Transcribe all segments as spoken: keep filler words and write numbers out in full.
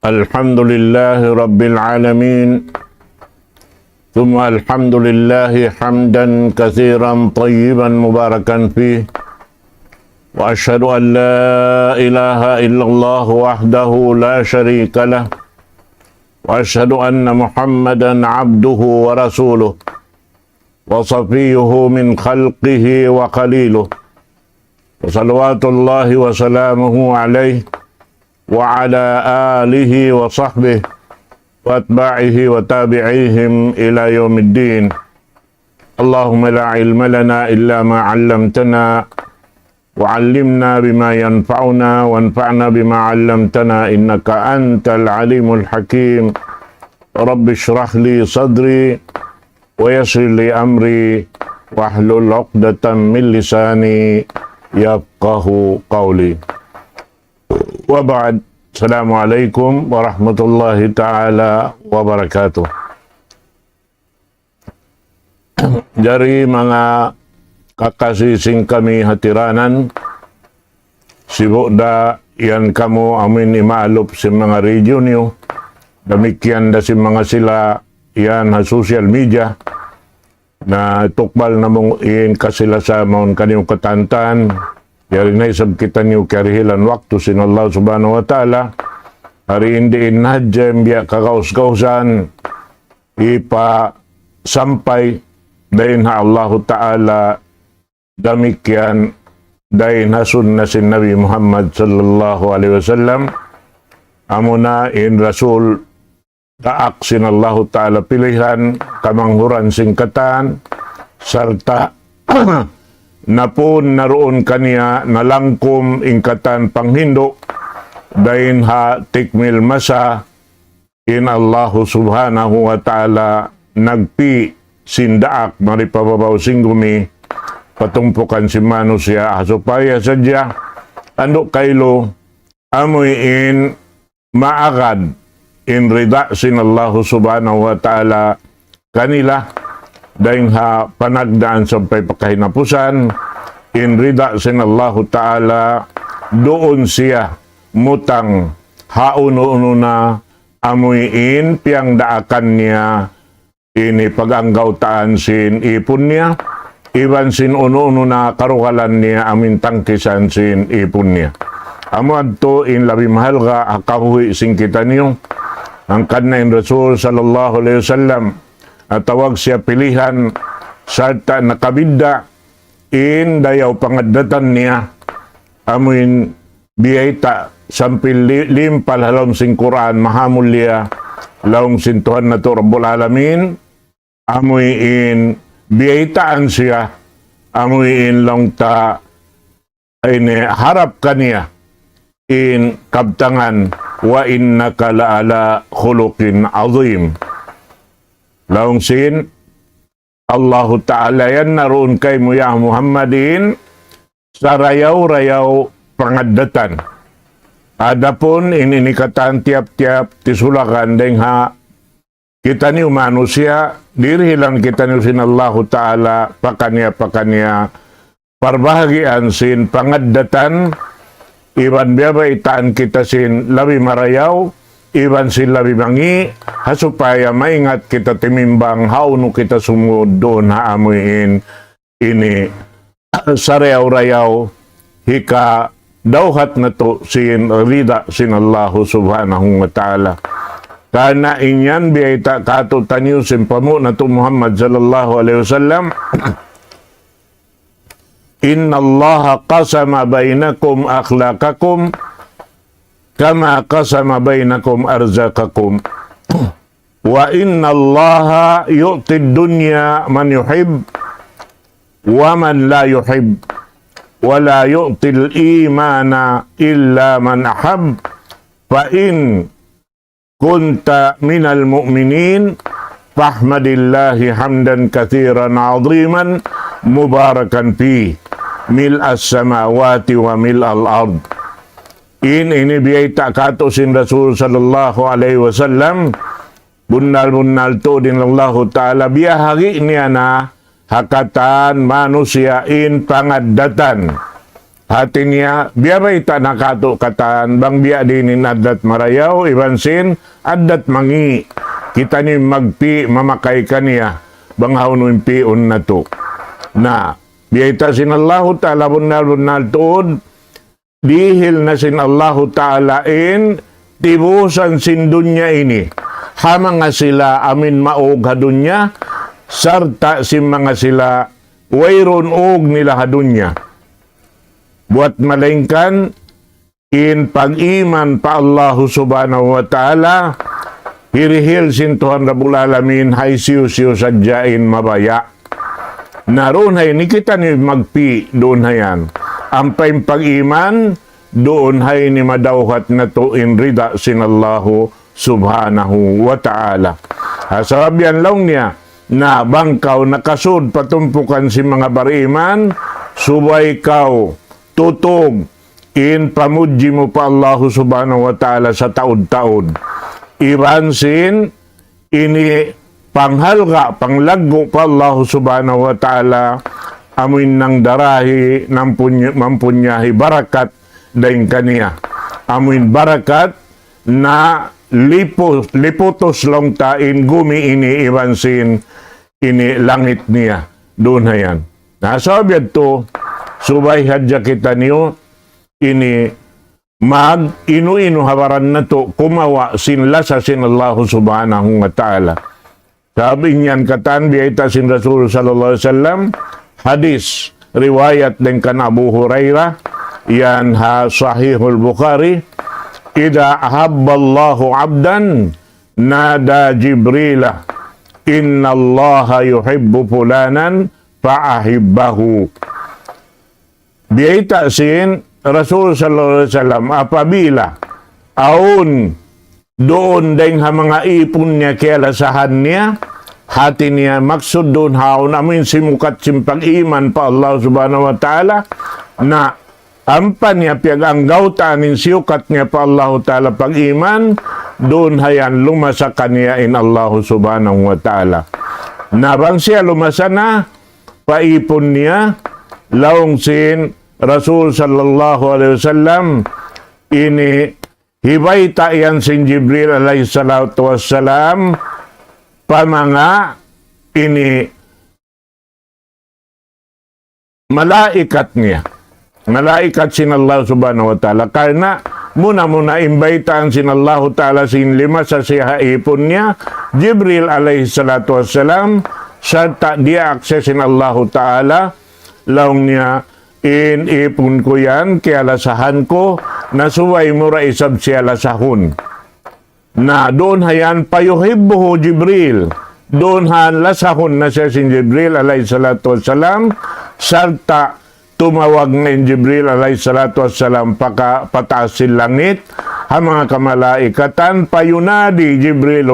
الحمد لله رب العالمين، ثم الحمد لله حمدا كثيرا طيبا مباركا فيه، وأشهد أن لا إله إلا الله وحده لا شريك له، وأشهد أن محمدا عبده ورسوله، وصفيه من خلقه وخليله، وصلوات الله وسلامه عليه وعلى آله وصحبه وأتباعه وتابعيهم إلى يوم الدين. اللهم لا علم لنا إلا ما علمتنا، وعلمنا بما ينفعنا، وانفعنا بما علمتنا، إنك أنت العليم الحكيم. رب اشرح لي صدري، ويسر لي أمري، واحلل عقدة من لساني يفقه قولي. وبعد، السلام عليكم ورحمة الله تعالى وبركاته. Jari manga kakasi sin kami hatiranan, sibu' da yan kamu amuin imaalup sin manga radyo niyu, damikkiyan da sin manga sila yan ha social media, na tukbal namu' in kasi-lasa mawn kaniyu katantan, yari na isab kitaniyu kiyarihilan waktu sin Allah Subhanahu wa Ta'ala, hari in diin na hadja in biya' kagaus-gausan, hipasampay dayn ha Allahu Ta'ala, damikkiyan dayn ha sunna sin Nabi Muhammad sallallahu alayhi wasallam, amuna in Rasul daak sin Allahu Ta'ala pilihan, kamanghuran sin katan, sarta' napun naruun kaniya nalangkum in katan panghindu' dayn ha tikmil masa, in Allahu Subhanahu wa Ta'ala nagpi' sin daak mari pa babaw sin gumi, patumpukan sin manusiya', ha supaya sadja andu' kailu amuin maagad in rida sin Allahu Subhanahu wa Ta'ala kanila, dayn ha panagnaan sampay pa kahinapusan, in rida sin Allahu Ta'ala, duun siya mutang ha unu-unu na amuin piyagdaakan niya ini pag-anggawtaan sin ipun niya, iban sin unu-unu na karugalan niya amuin tangkisan sin ipun niya. Amu yadtu in labi mahalga' ha kabuhi' sin kitaniyu, hangkan na in Rasul sallallahu alayhi wasallam, atawag siya pilihan, sarta' nakabidda' in dayaw pangaddatan niya, amuin biyayta' sampay li-, limpal ha lawm sin Qur'an mahamulliya, laung sin Tuhan natu' Rabbul Alamin, amuin biyaytaan siya, amuin laung ta ini harap kaniya in kabtangan, وإنك لعلى خلق عظيم. Laung sin Allahu Ta'ala yan naruun kaymu ya Muhammad in sarayaw-rayaw pangaddatan. Adapun in ini katan tiyap-tiyap tisulakan dayn ha kitaniyu manusiya', dirihilan kitaniyu sin Allahu Ta'ala pakaniya-pakaniya parbahagian sin pangaddatan, iban biyabaytaan kita sin labi marayaw, iban sin labi mangi', ha supaya maingat kita timimbang hawnu kita sumud duun ha amuin ini sarayaw-rayaw hikadawhat natu' sin rida sin Allahu Subhanahu wa Ta'ala. Karna' in yan biyayta' kātu'niyu sin panghu' natu' Muhammad sallallahu alayhi wasallam, إن الله قسم بينكم أخلاقكم كما قسم بينكم أرزاقكم. وإن الله يعطي الدنيا من يحب ومن لا يحب، ولا يعطي الإيمان إلا من أحب، فإن كنت من المؤمنين فاحمد الله حمدا كثيرا عظيما مباركا فيه ملء السماوات وملء الأرض. In ini biyayta' kātu' sin Rasul sallallahu alayhi wasallam, bunnal-bunnal tuud in Allahu Ta'ala biyahagi' niya na ha katan manusiya' in pangaddatan. Hati niya, biya' bayta' na kātu' katan, bang biya' diin in addat marayaw, iban sin addat mangi'. Kitaniyu in magpi' mamakay kaniya, bang hawnu in pi'un natu'. Na, biyayta' sin Allahu Ta'ala bunnal-bunnal tuud, dihil na sin Allahu Ta'ala in tibusan sin dunya ini. Ha manga sila amuin maug ha dunya, sarta' sin manga sila wayruun ug nila ha dunya. Buwat malaingkan in pag-iman pa Allahu Subhanahu wa Ta'ala, hirihil sin Tuhan Rabbul Alamin, hisiyu-siyu sadja in mabaya'. Na duun ha ini kitaniyu magpi' duun ha yan. Ampa in pag-iman, duun ha ini madawhat natu' in rida sin Allahu Subhanahu wa Ta'ala. Ha, sabab yan laung niya, na bang kaw nakasud pa tumpukan sin manga bariman, subay kaw tutug in pamudji mu pa Allahu Subhanahu wa Ta'ala sataud-taud. Iban sin ini panghalga', panglaggu' pa Allahu Subhanahu wa Ta'ala, amuin nangdarahi, nampuny-, mampunyahi barakat dayn kaniya. Amuin barakat na lipu-, liputus laung ta in gumi ini iban sin ini langit niya. Duun ha yan. Na, sabab yadtu, subay hadja kitaniyu ini mag-inu-inu ha baran natu' kumawa' sin lasa sin Allahu Subhanahu wa Ta'ala. Sabab in yan katan biyayta' sin Rasul sallallahu alayhi wasallam, hadith riwayat dayn kan Abu Hurairah, yan ha Sahihul Bukhari, إذا أحب الله عبدا نادى جبريل إن الله يحب فلانا فأحبه. Biyayta' sin Rasul sallallahu alayhi wasallam, apabila awn duun dayn ha manga īpun niya kiyalasahan niya, hati niya maksud duun ha awn amuin simukat sin pag-iman pa Allah Subhanahu wa Ta'ala, na ampa niya piyag-anggawtaan in siyukat niya pa Allahu Ta'ala pag-iman, duun ha yan lumasa kaniya in Allahu Subhanahu wa Ta'ala. Na bang siya lumasa na, pa īpun niya, laung sin Rasul sallallahu alayhi wasallam, ini hibayta' yan sin Jibril alayhi salatu wassalam, pa manga ini malaikat niya. Malaikat sin Allah Subhanahu wa Ta'ala. Karna' muna-muna in baytaan sin Allahu Ta'ala sin limasa siya ha īpun niya, Jibril alayhi salatu wassalam, sarta' diyaak siya sin Allahu Ta'ala, laung niya, in īpun ku yan, kiyalasahan ku, na subay mu da isab siya lasahun. Na duun ha yan, فيحبه جبريل. Duun ha yan lasahun na siya sin Jibril alayhi salatu wassalam, sarta' tumawag na in Jibril alayhi salatu wassalam paka-, pataas sin langit, ha manga kamalaikatan, فينادي جبريل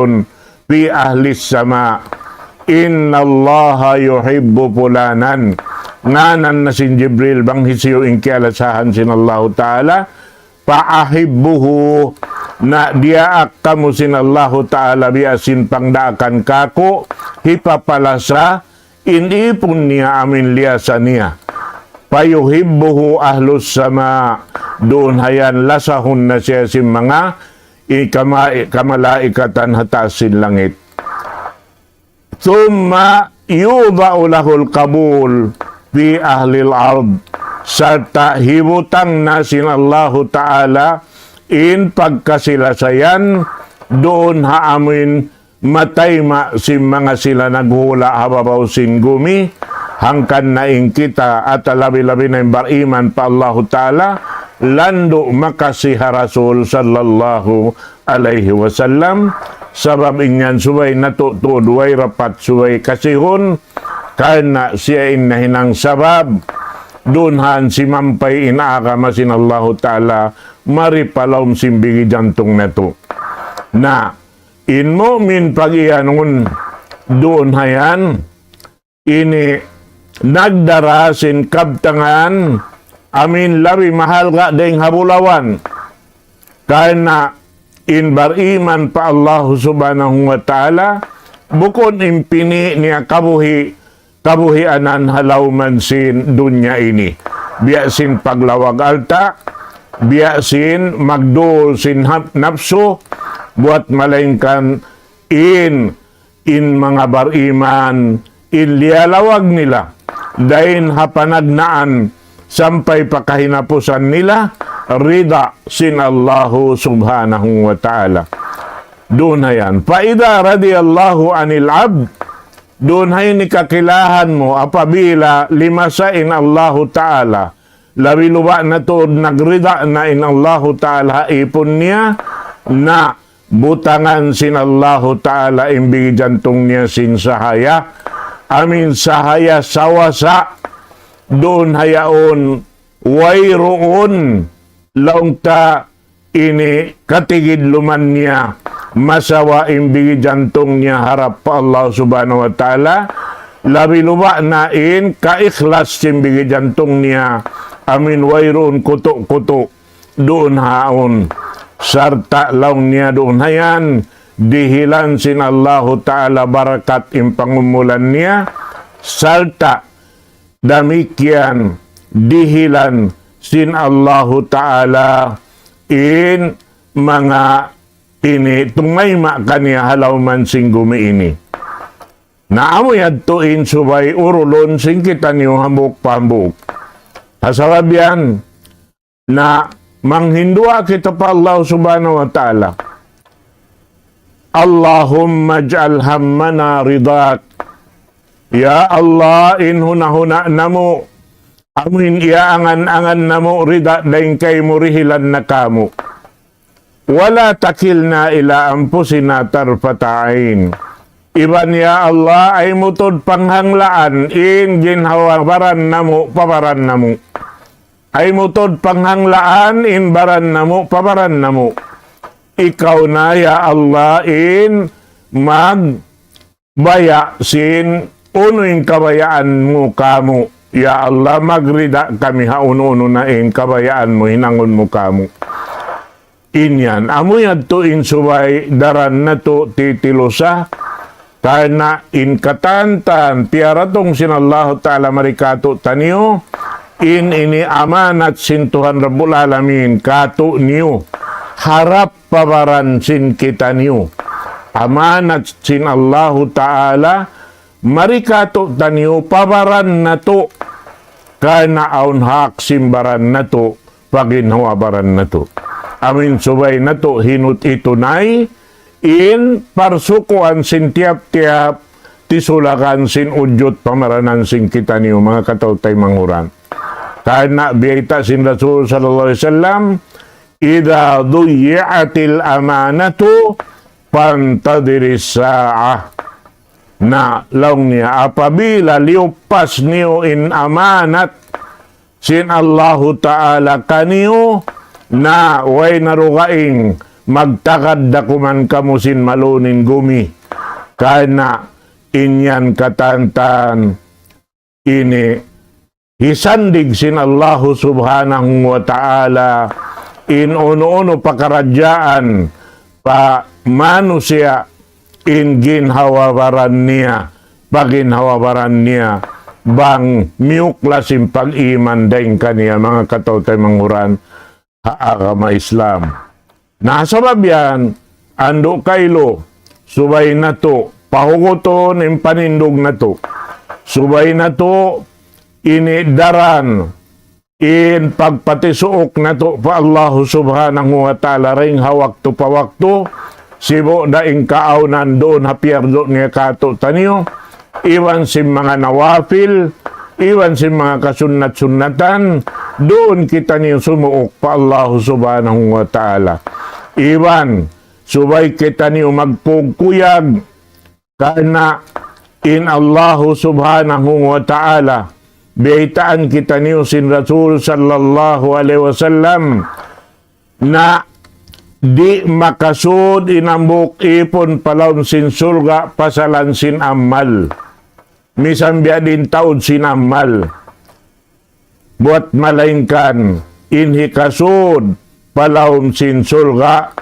في أهل السماء إن الله يحب فلانا. Nganan na sin Jibril bang hisiyu in kiyalasahan sin Allahu Ta'ala, فأحبه, na diyaak kamu sin Allahu Ta'ala biya' sin pangdaakan kāku', hipapalasa in īpun niya amuin liyasa niya. فيحبه أهل السماء, duun ha yan lasahun na siya sin manga i-, kama-, kamalaikatan ha taas sin langit. ثم يوضع له القبول في أهل الأرض. Sarta' hibutang na sin Allahu Ta'ala in pagkasi-lasa yan duun ha amuin matayma' sin manga sila naghula' ha babaw sin gumi, hangkan na in kita atawa labi-labi na in bariman pa Allahu Ta'ala, landu' makasi ha Rasul sallallahu alayhi wasallam, sabab in yan subay natu' tuud way rapat subay kasihun, karna' siya in nahinang sabab, duun ha yan simampay in agama sin Allahu Ta'ala, mari pa lawm sin bigi jantung natu'. Na, in mu'min pag-iyanun, duun ha yan, ini nagdara sin kabtangan amuin labi mahalga' dayn ha bulawan. Karna' in bariman pa Allahu Subhanahu wa Ta'ala, bukun in pini' niya kabuhi', kabuhianan ha lawm sin dunya ini. biya' sin paglawag alta', biya' sin magdul sin hap-, napsu, buat malaingkan in, in manga bariman, in liyalawag nila, dayn ha panagnaan sampay pa kahinapusan nila, rida sin Allahu Subhanahu wa Ta'ala. Duun ha yan. فإذا رضي الله عن العبد, duun ha ini kakilahan mu, apabila limasa in Allahu Ta'ala, labi luba' na tuud nagrida na in Allahu Ta'ala ha ipun niya, na butangan sin Allahu Ta'ala in bigi jantung niya sin sahaya, amin sahaya sawasa, duun ha yaun, wayruun, laung ta ini katigidluman niya, masawa in bigi jantung niya harap pa Allah Subhanahu wa Ta'ala, labi luba' na in kaikhlas sin bigi jantung niya, amin wayruun kutu'-kutu', duun ha yaun. Sarta' laung niya duun ha yan, dihilan sin Allahu Ta'ala barakat in pangumulan niya, sarta' damikkiyan dihilan sin Allahu Ta'ala in manga ini tumayma' kaniya ha lawm sin gumi ini. Na amu yadtu in subay urulun sin kitaniyu hambuuk pa hambuuk. Ha sabab yan, na manghinduwaa kita pa Allah Subhanahu wa Ta'ala. اللهم اجعل همنا رضاك. Ya Allah, in huna-huna namu', amuin iyaangan-angan namu' rida dayn kaymu, dihilan na kāmu'. ولا تكلنا إلى أنفسنا طرفة عين. Iban ya Allah, ayaw mu tuud panghanglaan in ginhawa-baran namu' pa baran namu'. Ayaw mu tuud panghanglaan in baran namu' pa baran namu'. Ikaw na, ya Allah, in magbaya' sin unu in kabayaan mu kāmu'. Ya Allah, magrida kami ha unu-unu na in kabayaan mu, hinangun mu kāmu'. In yan, amu yadtu in subay daran natu' titilusa, karna' in katantan piyaratung sin Allahu Ta'ala mari kātu'niyu, in ini amanat sin Tuhan Rabbul Alamin kātu'niyu, harap pa baran sin kitaniyu. Amanat sin Allahu Ta'ala mari kātu'niyu pa baran natu', karna' awn hak sin baran natu' pa ginhawa-baran natu'. Amuin subay natu' hinut itunay in parsukuan sin tiyap-tiyap tisulakan sin ujud pamaranan sin kitaniyu, manga kataw-taymanghuran. Karna' biyayta' sin Rasul sallallahu alayhi wasallam, إذا ضيعت الأمانة فانتظر الساعة. Na, laung niya, apabila liyupas niyu in amanat sin Allahu Ta'ala kaniyu, na way na dugaing magtagad da kuman kamu sin malunin gumi. Karna' in yan katantan ini hisandig sin Allahu Subhanahu wa Ta'ala in unu-unu pakaradjaan pa manusiya' in ginhawa-baran niya, pa ginhawa-baran niya, bang miyuklas in pag-iman dayn kaniya, manga kataw-taymanghuran ha agama Islam. Na sabab yan, andu' kailu, subay natu' pahugutun in panindug natu'. Subay natu' ini daran in pagpatisuuk natu' pa Allahu Subhanahu wa Ta'ala dayn ha waktu pa waktu, sibu' da in kaawnan duun ha piyardu niya kātu'niyu, iban sin manga nawafil, iban sin manga kasunnat-sunnatan, duun kitaniyu sumuuk pa Allahu Subhanahu wa Ta'ala. Iban, subay kitaniyu magkuyag-kuyag, karna' in Allahu Subhanahu wa Ta'ala, biyaytaan kitaniyu sin Rasul sallallahu alayhi wasallam, na di' makasud in hambuuk īpun pa lawm sin surga' pasalan sin amal. Misan biya' diin taud sin amal. Buat malaingkan in hikasud pa lawm sin surga'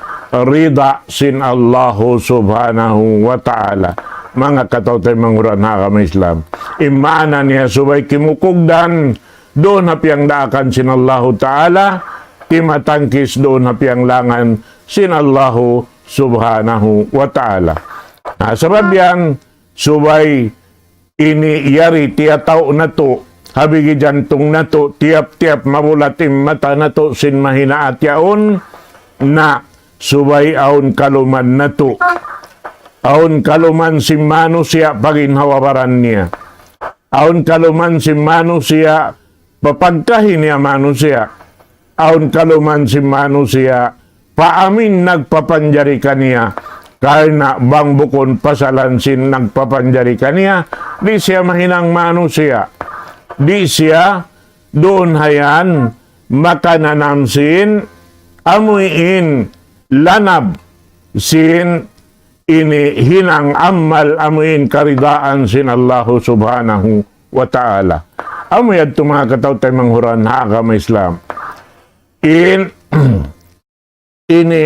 rida sin Allahu Subhanahu wa Ta'ala. Manga kataw-taymanghuran ha agama Islam. In maana niya subay kimukugdan duun ha piyangdaakan sin Allahu Ta'ala, timatangkis duun ha piyanglangan sin Allahu Subhanahu wa Ta'ala. Na, sabab yan, subay ini yari tiyatau' natu', ha bigi jantung natu', tiyap-tiyap mabulat in mata natu' sin mahinaat yaun, na subay awn kaluman natu'. Awn kaluman sin manusiya' pa ginhawa-baran niya. Awn kaluman sin manusiya' pa pagkahi niya manusiya'. Awn kaluman sin manusiya' pa amin nagpapanjari kaniya. Karna' bang bukun pasalan sin nagpapanjari kaniya, di' siya mahinang manusiya'. Di' siya duun ha yan makananam sin amuin lanab sin ini hinang amal amuin karidaan sin Allahu Subhanahu wa Ta'ala. Amu yadtu manga kataw-taymanghuran ha agama Islam. In, ini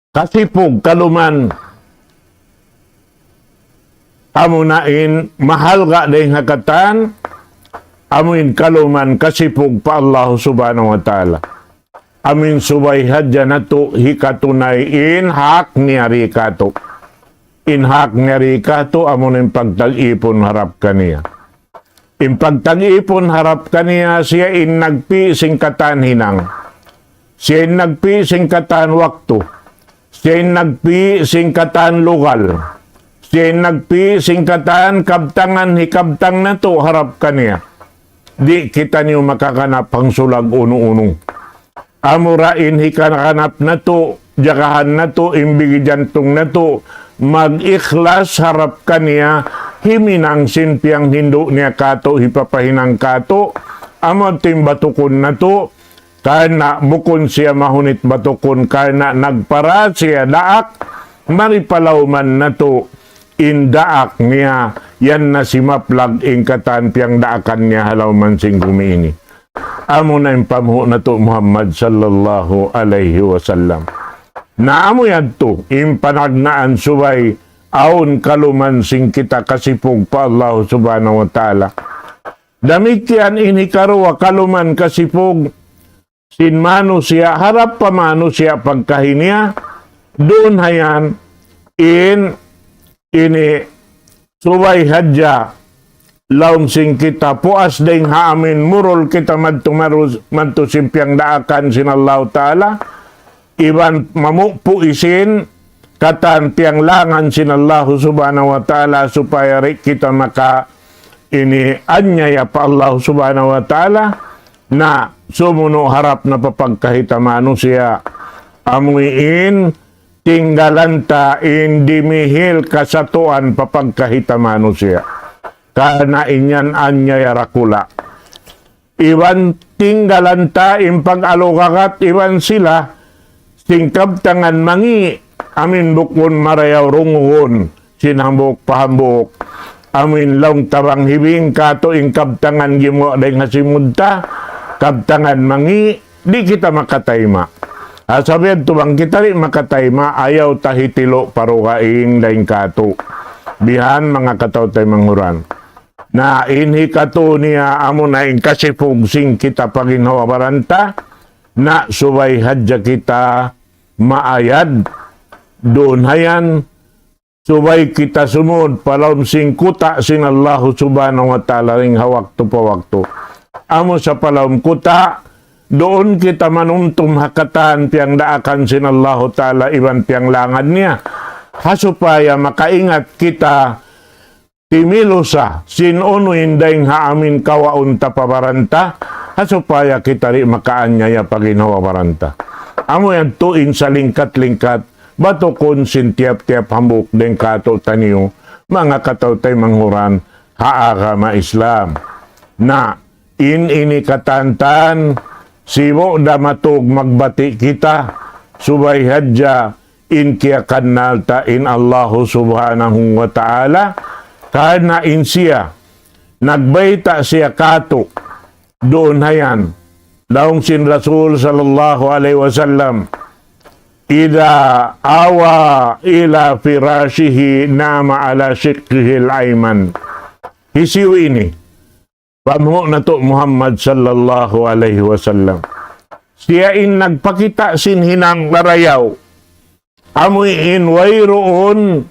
kasipug kaluman amuna in mahalga' dayn ha katan, amuin kaluman kasipug pa Allahu Subhanahu wa Ta'ala. Amuin subay hadja natu' hikatunay in hak niya di katu'. In hak niya di katu', amuna in pagtag-ipun harap kaniya. In pagtag-ipun harap kaniya, siya in nagpi' sin katan hinang. Siya in nagpi' sin katan waktu. Siya in nagpi' sin katan lugal. Siya in nagpi' sin katan kabtangan hikabtang natu' harap kaniya. Di' kitaniyu makakanap pangsulag unu-unu. Amura in hikanakanap natu', jagahan natu', in bigi jantung natu', mag-ikhlas harap kaniya, himinang sin piyanghindu' niya katu', hipapahinang katu', amu in batukun natu', karna' bukun siya mahunit batukun, karna' nagpara siya daak, mari palauman natu', in daak niya, yan na simaplag in katan piyangdaakan niya ha lawm sin gumi ini. Amuna in panghu' natu' Muhammad sallallahu alayhi wasallam. Na amu yadtu, in panagnaan subay, awn kaluman sin kita kasipug pa Allah Subhanahu wa Ta'ala. Damikkiyan in hikaruwa kaluman kasipug, sin manusiya', harap pa manusiya' pagkahi niya, duun ha yan, in, ini, subay hadja, laung sin kita, puas dayn ha amin, murul kita madtu marus, madtu sin piyangdaakan sin Allahu Ta'ala, iban mamupu' isin, katan piyanglangan sin Allahu Subhanahu wa Ta'ala, supaya di' kita maka ini anyaya pa Allah Subhanahu wa Ta'ala, na sumunu' harap na pa pagkahi ta manusiya', amuin tinggalan ta in dimihil kasatuan pa pagkahi ta manusiya'. Karna' in yan anyaya dakula'. Iban tinggalan ta in pag-alugagat iban sila, sin kabtangan mangi', amuin bukun marayaw rungugun, sin hambuuk pa hambuuk. Amuin laung ta bang hibing katu' in kabtangan gimuwa' dayn ha simud ta, kabtangan mangi', di' kita makatayma'. Sabab yadtu bang kita di' makatayma', ayaw ta hitilu' pa dugaing dayn katu'. Bihan manga kataw-taymanghuran. Na in hikatu niya amuna in kasipug sin kita pa ginhawa-baran ta, na subay hadja kita maayad, duun ha yan, subay kita sumud pa lawm sin kuta' sin Allahu Subhanahu wa Ta'ala dayn ha waktu pa waktu. Amu sa pa lawm kuta', duun kita manumtum ha katan piyangdaakan sin Allahu Ta'ala iban piyanglangan niya. Ha supaya makaingat kita timilusa sin unu in dayn ha amin kawaun ta pa baran ta, ha supaya kita di' makaanyaya pa ginhawa-baran ta. Amu yadtu in salingkat-lingkat, batukun sin tiyap-tiyap hambuuk dayn katu'taniyu, manga kataw-taymanghuran ha agama Islam. Na, in ini katantan, sibu' da matug magbati' kita, subay hadja in kiyakannal ta in Allahu Subhanahu wa Ta'ala, karna' in siya, nagbayta' siya katu', duun ha yan. Laung sin Rasul sallallahu alayhi wasallam, إذا أوى إلى فراشه نام على شقه الأيمن. Hisiyu ini? Panghu' natu' Muhammad sallallahu alayhi wasallam. Siya in nagpakita' sin hinang marayaw. Amu in wayruun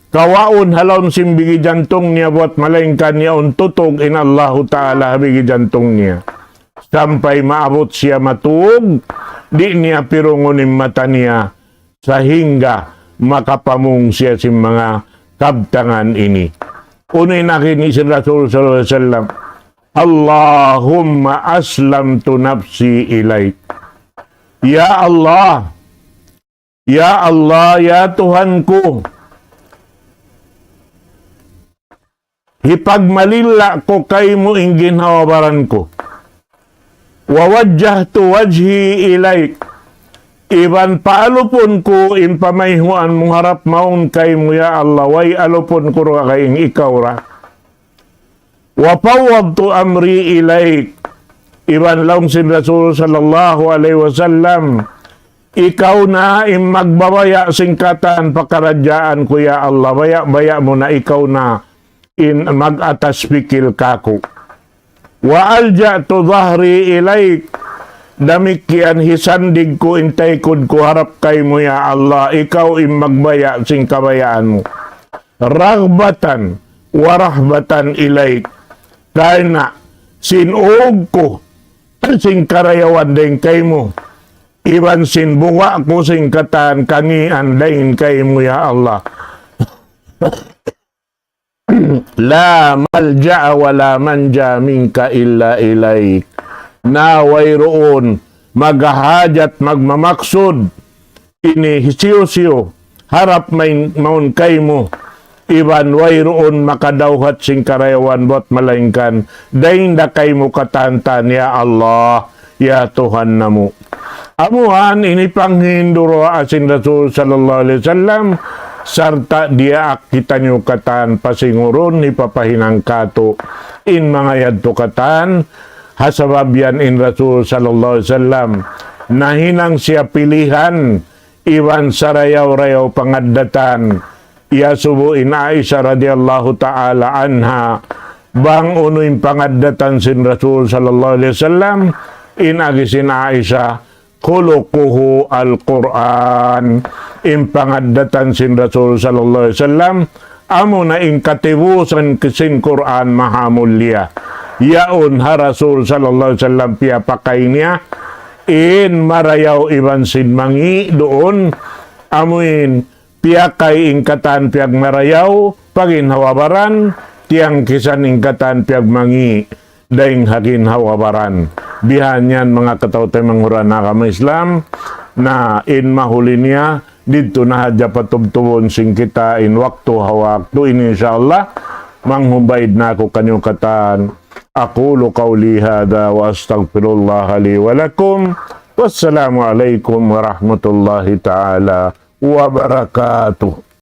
kawaun ha lawm sin bigi jantung niya buwat malaingkan yaun tutug in Allahu Ta'ala ha bigi jantung niya. Sampay maabut siya matug, di' niya pirungun in mata niya, sahingga makapamung siya sin manga kabtangan ini. Unu in agi sin Rasul sallallahu alayhi wasallam, "Allahumma aslamtu nafsi ilayk." Ya Allah, ya Allah, ya Tuhan ku, hipagmalilla' ku kaymu in ginhawa-baran ku. ووجهت وجهي إليك. Iban paalupun ku in pamayhuan mu harap mawn kaymu, ya Allah, way alupun ku dugaing ikaw ra. وفوضت أمري إليك. Iban laung sin Rasul sallallahu alayhi wasallam, ikaw na in magbabaya' sin katan pakaradjaan ku, ya Allah, baya'-baya' mu na, ikaw na in mag-atas pikil kaku'. وألجأت ظهري إليك. Damikkiyan hisandig ku in taykud ku harap kaymu, ya Allah, ikaw in magbaya' sin kabayaan mu. رغبة ورهبة إليك. Karna' sin ug ku sin karayawan dayn kaymu, iban sin buga' ku sin katan kangīan dayn kaymu, ya Allah. لا ملجأ ولا منجا منك إلا إليك. Na wayruun maghahajat, magmamaksud ini hisiyu-siyu harap main, mawn kaymu, iban wayruun makadawhat sin karayawan buwat malaingkan dayn da kaymu katan, ya Allah, ya Tuhan namu'. Amuhan ini panghindu' duwaa sin Rasul sallallahu alayhi wasallam, sarta' diyaak kitaniyu katan pasingurun hipapahinang katu' in manga yadtu katan, ha sabab yan in Rasul sallallahu alayhi wasallam nahinang siya pilihan iban sarayaw-rayaw pangaddatan. Iyasubu in Aisha radiyallahu ta'ala anha, bang unu in pangaddatan sin Rasul sallallahu alayhi wasallam, in agi sin Aisha, خلقه القرآن. In pangaddatan sin Rasul sallallahu alayhi wasallam, amuna in katibusan sin Qur'an maha mulia. Yaun ha Rasul sallallahu alayhi wasallam piyapakay niya, in marayaw iban sin mangī' duun, amuin piyakay in katan piyagmarayaw, pagginhawa-baran, tiyangkisan in katan piyagmangī', dayn ha ginhawa-baran. Bihan yan manga kataw-taymanghuran ha agama Islam, na in mahuli niya, didtu na hadja patubtubun sin kita in waktu ha waktu ini, insya Allah, manghubaid na aku kaniyu katan. أقول قولي هذا وأستغفر الله لي ولكم. والسلام عليكم ورحمة الله تعالى وبركاته.